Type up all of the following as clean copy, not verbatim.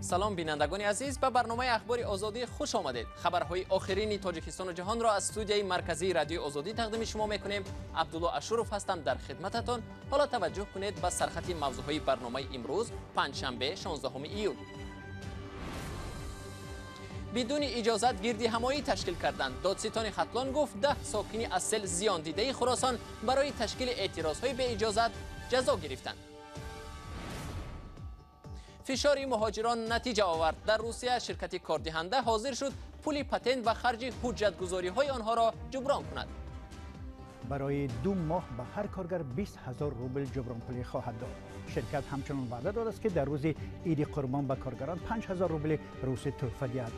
Салом бинандагони азиз, ба барномаи Ахбори Озодӣ хуш омадед. Хабарҳои охирини Тоҷикистону ҷаҳонро аз студияи марказии Радиои Озодӣ тақдими шумо мекунем. Абдулло Ашуров ҳастам дар хидмататон. Ҳоло таваҷҷӯҳ кунед ба сархати мавзӯъҳои барномаи имрӯз, панҷшанбе, 16 июл. Бидуни иҷозат гирди ҳамоӣ ташкил карданд. Додситони Хатлон гуфт 10 сокини аз сел зиёндидаи Хуросон барои ташкили эътирозҳои беиҷозат ҷазо гирифтанд. Фишори муҳоҷирон натиҷа овард. Дар Русия ширкати кордиҳанда ҳозир шуд пули патент ва харҷи ҳуҷҷатгузориҳои онҳоро ҷуброн кунад. Барои 2 моҳ ба ҳар коргар 20 000 рубл ҷубронпулӣ хоҳад дод. Ширкат ҳамчунон ваъда додааст, ки дар рӯзи Иди Қурбон ба коргарон 5 000 рубли русӣ тӯҳфа диҳад.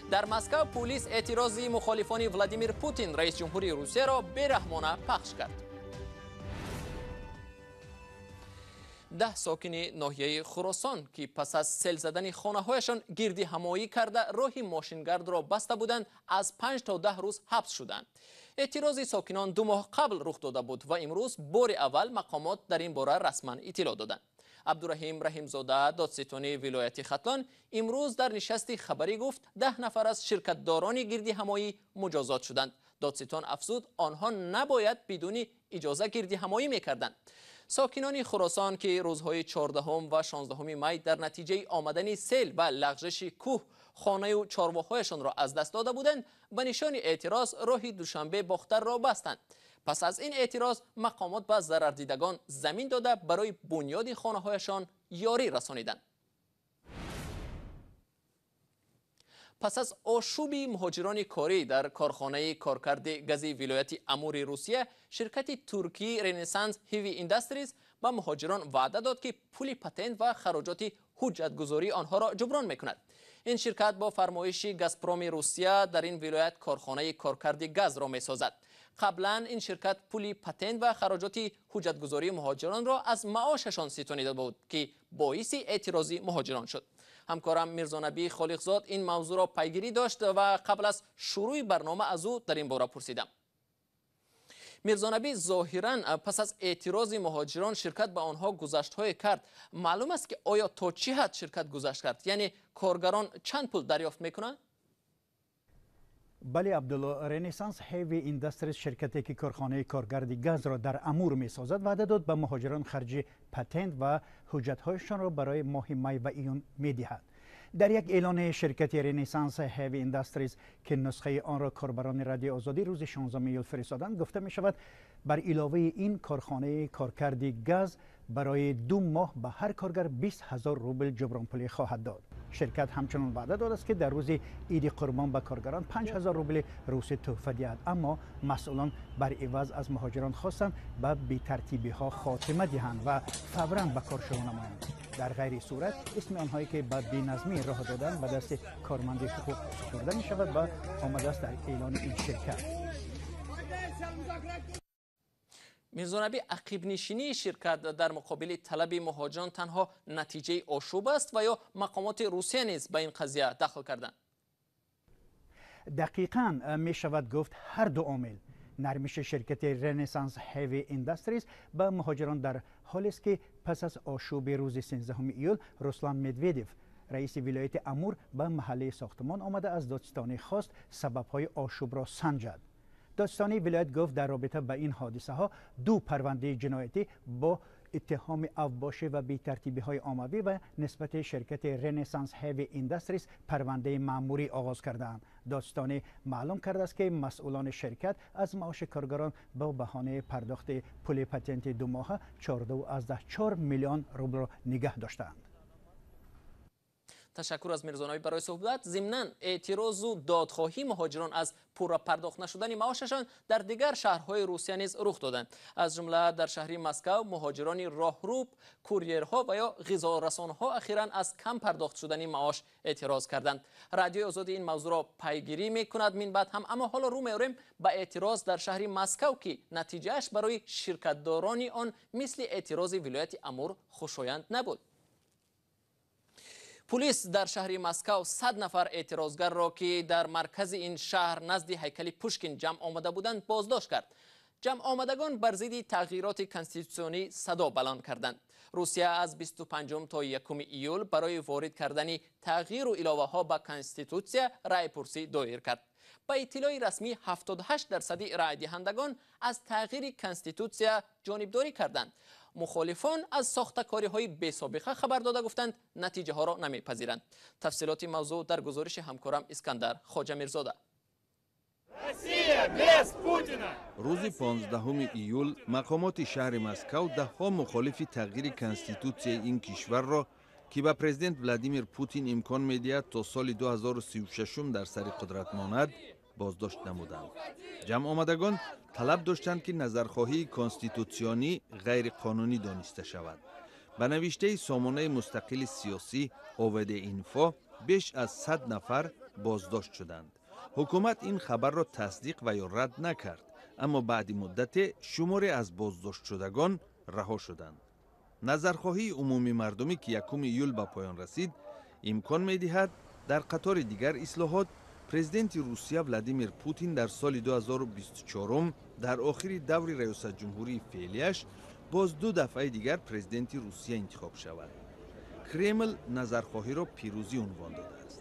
Дар Москва полис эътирози мухолифони Владимир Путин, раис ҷумҳури Русияро бераҳмона пахш кард. 10 сокини ноҳияи Хуросон, ки пас аз сел задани хонаҳояшон гирди ҳамоӣ карда роҳи мошингардро баста буданд, аз 5 то 10 рӯз ҳабс шуданд. Эътирози сокинон 2 моҳ қабл рух дода буд ва имрӯз бори аввал мақомот дар ин бора расман иттилоъ доданд. Абдураҳим Раҳимзода, додситони вилояти Хатлон, имрӯз дар нишасти хабарӣ гуфт 10 нафар аз ширкатдорони гирди ҳамоӣ муҷозот шуданд. Додситон афзуд, онҳо набояд бидуни иҷоза гирди ҳамоӣ мекарданд. Сокинони Хуросон, ки рӯзҳои 14 ва 16 май дар натиҷаи омадани сел ва лағжиши кӯҳ хонаю чорвоҳояшонро аз даст дода буданд, ба нишони эътироз роҳи Душанбе Бохтарро бастанд. Пас аз ин эътироз мақомот ба зарардидагон замин дода барои бунёди хонаҳояшон ёрӣ расониданд. Пас аз ошӯби муҳоҷирони корӣ дар корхонаи коркарди гази вилояти Амури Русия, ширкати туркии Ренессанс Heavy Industries ба муҳоҷирон ваъда дод, ки пули патент ва хароҷоти ҳуҷҷатгузории онҳоро ҷуброн мекунад. Ин ширкат бо фармоиши Газпроми Русия дар ин вилоят корхонаи коркарди газро месозад. Қаблан ин ширкат пули патент ва хароҷоти ҳуҷҷатгузории муҳоҷиронро аз маошашон ситонида буд, ки боиси эътирози муҳоҷирон шуд. Ҳамкорам Мирзонабӣ Холиқзод ин мавзӯъро пайгирӣ дошт ва қабл аз шурӯи барнома аз ӯ дар ин бора пурсидам. Мирзонабӣ, зоҳиран пас аз эътирози муҳоҷирон ширкат ба онҳо гузаштҳое кард. Маълум аст, ки оё то чӣ ҳад ширкат гузашт кард? Яъне коргарон чанд пул дарёфт мекунанд? Бале, Абдулло, Ренессанс Heavy Industries, ширкате ки корхонаи коргарди газро дар Амур месозад, ваъда дод ба муҳоҷирон харҷи патент ва ҳуҷҷатҳояшонро барои моҳи май ва июн медиҳад. Дар як эълони ширкати Ренессанс Heavy Industries, ки нусхаи онро корбарони Радиои Озодӣ рӯзи 16 июл фиристоданд, гуфта мешавад бар иловаи ин корхонаи коркарди газ барои 2 моҳ ба ҳар коргар 20 000 рубл ҷубронпулӣ хоҳад дод. Ширкат ҳамчунон ваъда додааст, ки дар рӯзи Иди Қурбон ба коргарон 5 000 рубли русӣ тӯҳфа диҳад, аммо масъулон бар иваз аз муҳоҷирон хостанд ба бетартибиҳо хотима диҳанд ва фавран ба кор шурӯъ намоянд. Дар ғайри сурат исми онҳое ки ба беназмӣ роҳ доданд ба дасти корманди ҳуқуқ супурда мешавад ва омадааст дар эълони ин ширкат. Мирзонабӣ, ақибнишинии ширкат дар муқобили талаби муҳоҷирон танҳо натиҷаи ошӯб аст ва ё мақомоти Русия низ ба ин қазия дахл карданд? Дақиқан мешавад гуфт ҳар ду омил. Нармиши ширкати Ренессанс Heavy Industries ба муҳоҷирон дар ҳолест, ки пас аз ошӯби рӯзи 13 июл Руслан Медведев, раиси вилояти Амур, ба маҳаллаи сохтмон омада аз додситонӣ хост сабабҳои ошӯбро санҷад. Додситонии вилоят гуфт дар робита ба ин ҳодисаҳо 2 парвандаи ҷиноятӣ бо иттиҳоми авбошӣ ва бетартибиҳои оммавӣ ва нисбати ширкати Ренессанс Heavy Industries парвандаи маъмурӣ оғоз кардаанд. Додситонӣ маълум кардааст, ки масъулони ширкат аз маоши коргарон бо баҳонаи пардохти пули патенти 2 моҳа 14,4 миллион рублро нигаҳ доштаанд. Ташаккур аз Мирзонабӣ барои суҳбат. Зимнан эътирозу додхоҳии муҳоҷирон аз пурра пардохт нашудани маошашон дар дигар шаҳрҳои Русия низ рух доданд. Аз ҷумла дар шаҳри Москав муҳоҷирони роҳруб, курьерҳо ва ё ғизорасонҳо ахиран аз кам пардохт шудани маош эътироз карданд. Радиои Озодӣ ин мавзӯъро пайгирӣ мекунад минбаъд ҳам, аммо ҳоло рӯ меорем ба эътироз дар шаҳри Москав, ки натиҷааш барои ширкатдорони он мисли эътирози вилояти Амур хушоянд набуд. Пулис дар шаҳри Москав 100 нафар эътирозгарро, ки дар маркази ин шаҳр назди ҳайкали Пушкин ҷамъ омада буданд, боздошт кард. Ҷамъомадагон бар зидди тағйироти конститутсионӣ садо баланд карданд. Русия аз 25 то 1 июл барои ворид кардани тағйиру иловаҳо ба конститутсия раъйпурсӣ доир кард. Ба иттилои расмӣ 78% раъйдиҳандагон аз тағйири конститутсия ҷонибдорӣ карданд. Мухолифон аз сохтакориҳои бесобиқа хабар дода гуфтанд, натиҷаҳоро намепазиранд. Тафсилоти мавзӯъ дар гузориши ҳамкорам Искандар Хоҷамирзода. Рӯзи 15 июл мақомоти шаҳри Москав даҳҳо мухолифи тағйири конститутсияи ин кишварро, ки ба президент Владимир Путин имкон медиҳад то соли 2036 дар сари қудрат монад, боздошт намуданд. Ҷамъомадагон талаб доштанд, ки назархоҳии конститутсионӣ ғайриқонунӣ дониста шавад. Ба навиштаи сомонаи мустақили сиёсӣ ОВД Инфо, беш аз 100 нафар боздошт шуданд. Ҳукумат ин хабарро тасдиқ ва ё рад накард, аммо баъди муддате шуморе аз боздоштшудагон раҳо шуданд. Назархоҳии умумимардумӣ, ки 1 июл ба поён расид, имкон медиҳад дар қатори дигар ислоҳот президенти Русия Владимир Путин дар соли 2024 дар охири даври раёсатҷумҳурии феълияш боз ду дафъаи дигар президенти Русия интихоб шавад. Кремл назархоҳиро пирӯзӣ унвон додааст.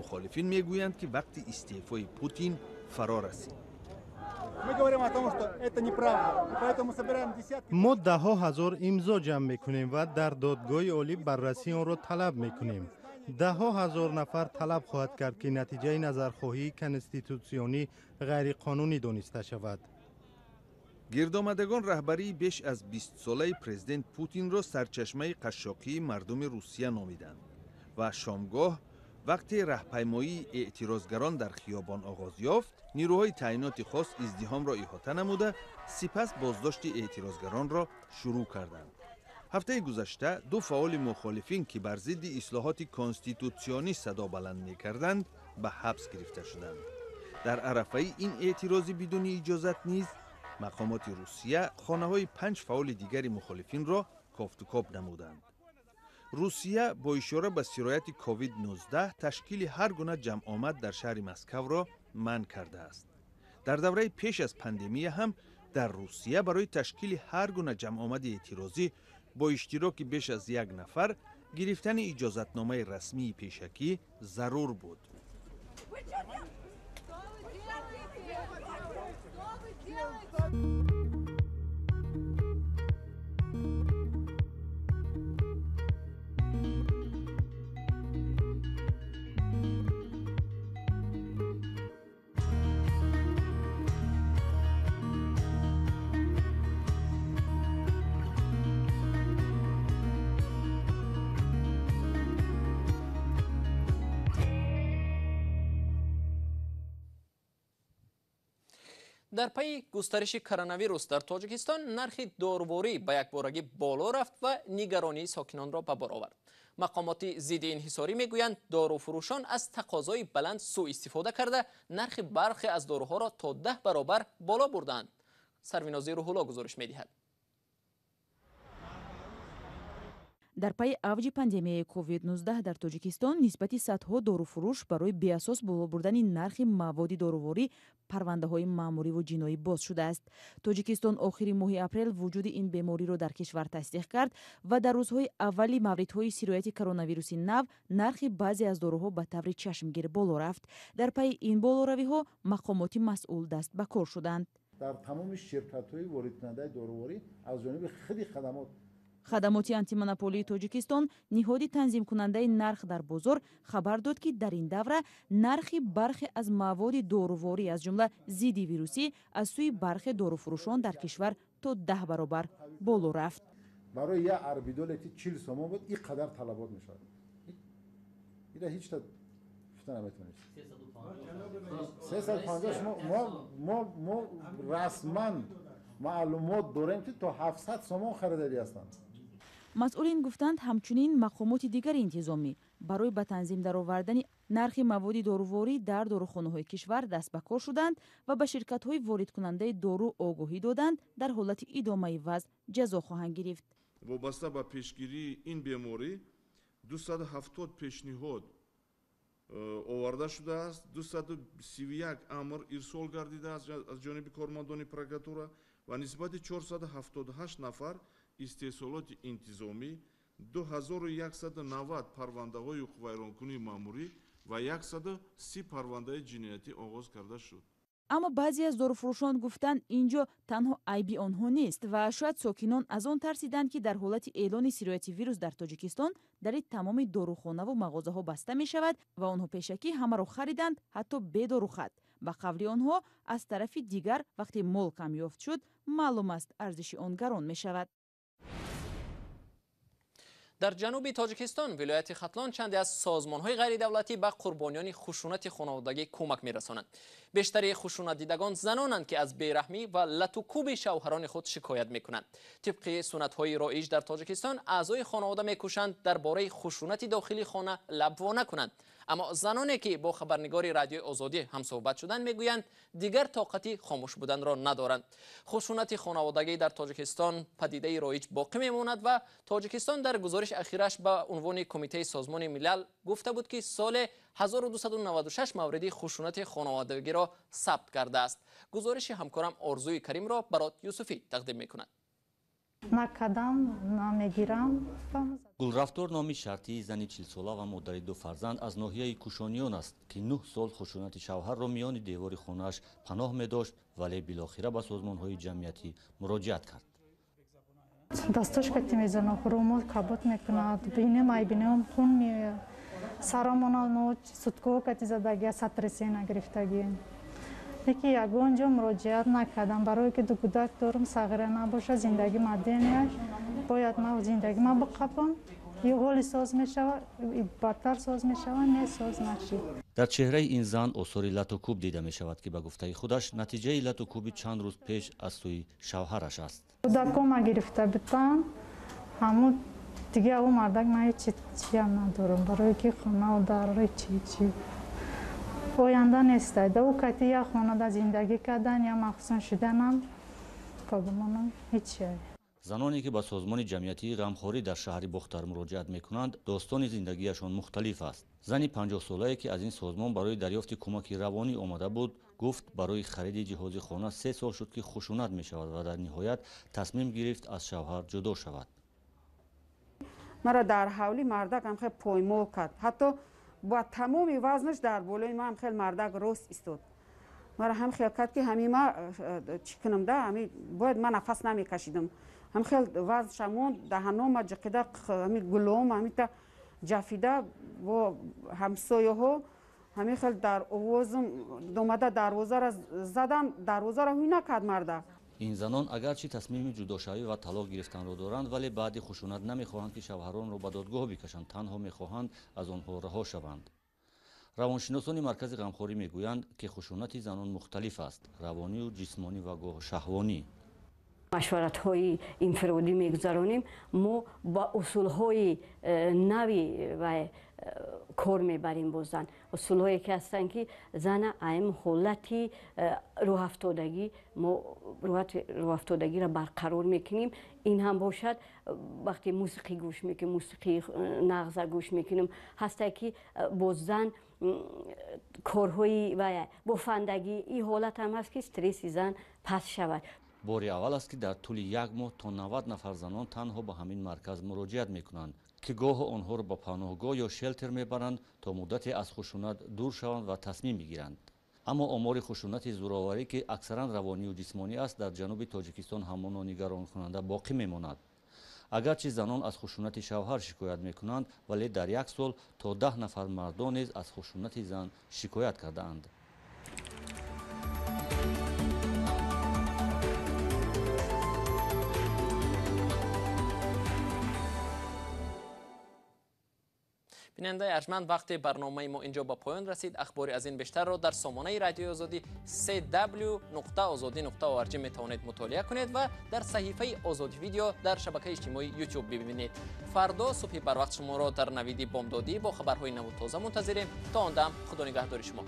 Мухолифин мегӯянд, ки вақти истеъфои Путин фаро расид. Мо даҳҳо ҳазор имзо ҷамъ мекунем ва дар додгоҳи олӣ баррасии онро талаб мекунем. Даҳҳо ҳазор нафар талаб хоҳад кард, ки натиҷаи назархоҳии конститутсионӣ ғайриқонунӣ дониста шавад. Гирдомадагон раҳбарии беш аз бистсолаи президент Путинро сарчашмаи қашшоқии мардуми Русия номиданд ва шомгоҳ вақте раҳпаймоии эътирозгарон дар хиёбон оғоз ёфт, нирӯҳои таъиноти хос издиҳомро иҳота намуда, сипас боздошти эътирозгаронро шурӯъ карданд. Ҳафтаи гузашта ду фаъоли мухолифин, ки бар зидди ислоҳоти конститутсионӣ садо баланд мекарданд, ба ҳабс гирифта шуданд. Дар арафаи ин эътирози бидуни иҷозат низ мақомоти Русия хонаҳои панҷ фаъоли дигари мухолифинро кофтукоб намуданд. Русия бо ишора ба сирояти COVID-19 ташкили ҳар гуна ҷамъомад дар шаҳри Москавро манъ кардааст. Дар давраи пеш аз пандемия ҳам дар Русия барои ташкили ҳар гуна ҷамъомади эътирозӣ бо иштироки беш аз як нафар гирифтани иҷозатномаи расмии пешакӣ зарур буд. Дар пайи густариши коронавирус дар Тоҷикистон нархи дороворӣ ба якборагӣ боло рафт ва нигаронии сокинонро ба бор овард. Мақомоти зидди инҳисорӣ мегӯянд, доруфурӯшон аз тақозои баланд сӯистифода карда, нархи бархе аз доруҳоро то 10 баробар боло бурдаанд. Сарвинози Рӯҳулло гузориш медиҳад. Дар пайи авҷи пандемияи COVID-19 дар Тоҷикистон нисбати садҳо доруфурӯш барои беасос боло бурдани нархи маводи доруворӣ парвандаҳои маъмуриву ҷиноӣ боз шудааст. Тоҷикистон охири моҳи апрел вуҷуди ин бемориро дар кишвар тасдиқ кард ва дар рӯзҳои аввали мавридҳои сирояти коронавируси нав нархи баъзе аз доруҳо ба таври чашмгир боло рафт. Дар пайи ин болоравиҳо мақомоти масъул даст ба кор шуданд. Дар тамоми ширкатҳои воридкунандаи доруворӣ аз ҷониби худи хадамот. Хадамоти антимонополии Тоҷикистон, ниҳоди танзимкунандаи нарх дар бозор, хабар дод, ки дар ин давра нархи бархе аз маводи доруворӣ, аз ҷумла зидди вирусӣ, аз сӯи бархе доруфурӯшон дар кишвар то 10 баробар боло рафт. Барои як арбидоле ки 40 сомон буд, ин қадар талабот мешавад. Ира ҳеҷ та гуфта наметавонед. 350. Мо расман маълумот дорем, ки то 700 сомон харидарӣ ҳастанд. Масъулин гуфтанд, ҳамчунин мақомоти дигари интизомӣ барои ба танзим даровардани нархи маводи доруворӣ дар дорухонаҳои кишвар даст ба кор шуданд ва ба ширкатҳои воридкунандаи дору огоҳӣ доданд, дар ҳолати идомаи вазъ ҷазо хоҳанд гирифт. Вобаста ба пешгирии ин беморӣ 270 пешниҳод оварда шудааст, 231 амр ирсол гардидааст аз ҷониби кормандони прокуратура. ва нисбати 478 нафар истеҳсолоти интизомӣ, 2190 парвандаҳои ҳуқуқвайронкунии маъмурӣ ва 130 парвандаи ҷиноятӣ оғоз карда шуд. Аммо баъзе аз доруфурӯшон гуфтанд, ин ҷо танҳо айби онҳо нест ва шояд сокинон аз он тарсиданд, ки дар ҳолати эълони сирояти вирус дар Тоҷикистон дари тамоми дорухонаву мағозаҳо баста мешавад ва онҳо пешакӣ ҳамаро хариданд, ҳатто бе дорухат. Ба қавли онҳо, аз тарафи дигар вақте мол камёфт шуд, маълум аст, арзиши он гарон мешавад. Дар ҷануби Тоҷикистон, вилояти Хатлон, чанде аз созмонҳои ғайридавлатӣ ба қурбониёни хушунати хонаводагӣ кӯмак мерасонанд. Бештари хушунатдидагон занонанд, ки аз бераҳмӣ ва латукӯби шавҳарони худ шикоят мекунанд. Тибқи суннатҳои роиҷ дар Тоҷикистон, аъзои хонавода мекӯшанд дар бораи хушунати дохили хона лаб во накунанд. Аммо заноне ки бо хабарнигори Радиои Озодӣ ҳамсӯҳбат шуданд, мегӯянд, дигар тоқати хомӯш буданро надоранд. Хушунати хонаводагӣ дар Тоҷикистон падидаи роиҷ боқӣ мемонад ва Тоҷикистон дар гузориш ахираш ба унвони Кумитаи Созмони Милал гуфта буд, ки соли 1296 мавриди хушунати хонаводагиро сабт кардааст. Гузориши ҳамкорам Орзуи Каримро Барот Юсуфӣ тақдим мекунад. Накардам, намегирам. Гулрафтор номи шартии зани 40-сола ва модари ду фарзанд аз ноҳияи Кушониён аст, ки 9 сол хушунати шавҳарро миёни девори хонааш паноҳ медошт, вале билохира ба созмонҳои ҷамъиятӣ муроҷиат кард. Дасташ кати мезанад, румол кабут мекунад, бинем айбинем хун меояд. Сарамона ноч суткоҳо кати задагия, сатресена гирифтагӣ. Леки ягон ҷо муроҷиат накардам, барое ки ду кӯдак дорам, сағира набошад, зиндагӣ маддения, бояд ман зиндагӣ ма биқапам. Ё ҳоли соз мешавад, бадтар соз мешавад, не соз нашид. Дар чеҳраи ин зан осори латукӯб дида мешавад, ки ба гуфтаи худаш натиҷаи латукӯби чанд рӯз пеш аз сӯи шавҳараш аст. Кӯдакома гирифта битам, ҳамун дига ӯ мардак ман ҳеҷ чиям надорам, барое ки хонаву дар чи чи оянда нестай. Да ӯ кати як хонада зиндагӣ кардан, я махсун шуданам, пагумонам ҳеҷ. Заноне ки ба созмони ҷамъиятии ғамхорӣ дар шаҳри Бохтар муроҷиат мекунанд, достони зиндагиашон мухталиф аст. Зани 50-солае ки аз ин созмон барои дарёфти кӯмаки равонӣ омада буд, гуфт барои хариди ҷиҳози хона 3 сол шуд, ки хушунат мешавад ва дар ниҳоят тасмим гирифт аз шавҳар ҷудо шавад. Маро дар ҳавли мардак ҳам хел поймол кард, ҳатто ба тамоми вазнаш дар болои ман хел мардак рост истод. Маро ҳам хел кард, ки ҳамин ма чӣ кунам да, ҳамин бояд ман нафас намекашидам. Ҳам хел вазнша монд, даҳанома ҷиқида, ҳамин гулома ҳамита ҷафида бо ҳамсояҳо ҳамин хел дар овозам омада дарвозаро задам, дарвозаро ҳуй накард мардак. Ин занон агарчи тасмими ҷудошавӣ ва талоқ гирифтанро доранд, вале баъди хушунат намехоҳанд, ки шавҳаронро ба додгоҳ бикашанд, танҳо мехоҳанд аз онҳо раҳо шаванд. Равоншиносони маркази ғамхорӣ мегӯянд, ки хушунати занон мухталиф аст: равонию ҷисмонӣ ва гоҳ шаҳвонӣ. Машваратҳои инфиродӣ мегузаронем, мо ба усулҳои нави ва кор мебарем бо зан. Усулҳое ки ҳастанд, ки зана аим ҳолати рӯҳафтодагӣ, мо рӯҳафтодагиро барқарор мекунем. Ин ҳам бошад, вақте мусиқӣ гӯш мекунем, мусиқии нағза гӯш мекунем, ҳастае ки бо зан корҳои ва бофандагӣ, ин ҳолат ҳам ҳаст, ки стресси зан паст шавад. Бори аввал аст, ки дар тӯли як моҳ то 90 нафар занон танҳо ба ҳамин марказ муроҷиат мекунанд, ки гоҳо онҳоро ба паноҳгоҳ ё шелтер мебаранд то муддате аз хушунат дур шаванд ва тасмим бигиранд. Аммо омори хушунати зӯроварӣ, ки аксаран равонию ҷисмонӣ аст, дар ҷануби Тоҷикистон ҳамоно нигаронкунанда боқӣ мемонад. Агарчи занон аз хушунати шавҳар шикоят мекунанд, вале дар як сол то 10 нафар мардон низ аз хушунати зан шикоят кардаанд. Бинандаи арҷманд, вақте барномаи мо инҷо ба поён расид, ахбори аз ин бештарро дар сомонаи Радиои Озодӣ cw.ozodi.org метавонед мутолиа кунед ва дар саҳифаи Озодӣ видео дар шабакаи иҷтимоии YouTube бибинед. Фардо субҳи барвақт шуморо дар навиди бомдодӣ бо хабарҳои наву тоза мунтазирем. То он дам Худо нигаҳдори шумо.